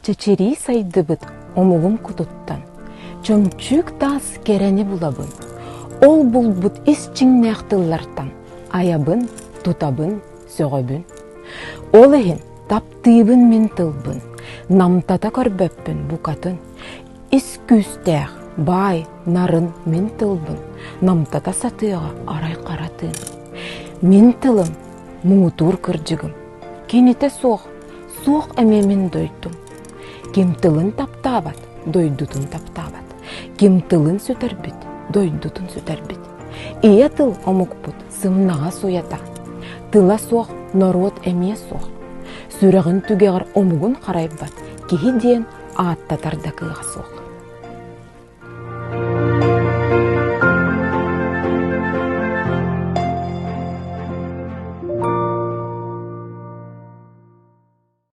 Чэчирии сайдыбыт омугум кутуттан чөмчүүк таас кэрэни булабын, ол булбут ис чиҥнээх тыллартан айабын, тутабын, сөҕөбүн. Ол иһин таптыыбын мин тылбын, намтата көрбөппүн букатын. Ис күүстээх, баай, нарын мин тылбын, намтата сатыаҕа арай хара тыын. Мин тылым, муҥутуур кырдьыгым, кинитэ суох, суох эмиэ мин дойдум. Ким тылын таптаабат, дойдутун таптаабат. Ким тылын сүтэрбит, дойдутун сүтэрбит. Ийэ тыл омукпут сымнаҕас уйата. Тыла суох норуот эмиэ суох. Сүрэҕин түгэҕэр омугун харайбат киһи диэн ааттатар да кыаҕа суох.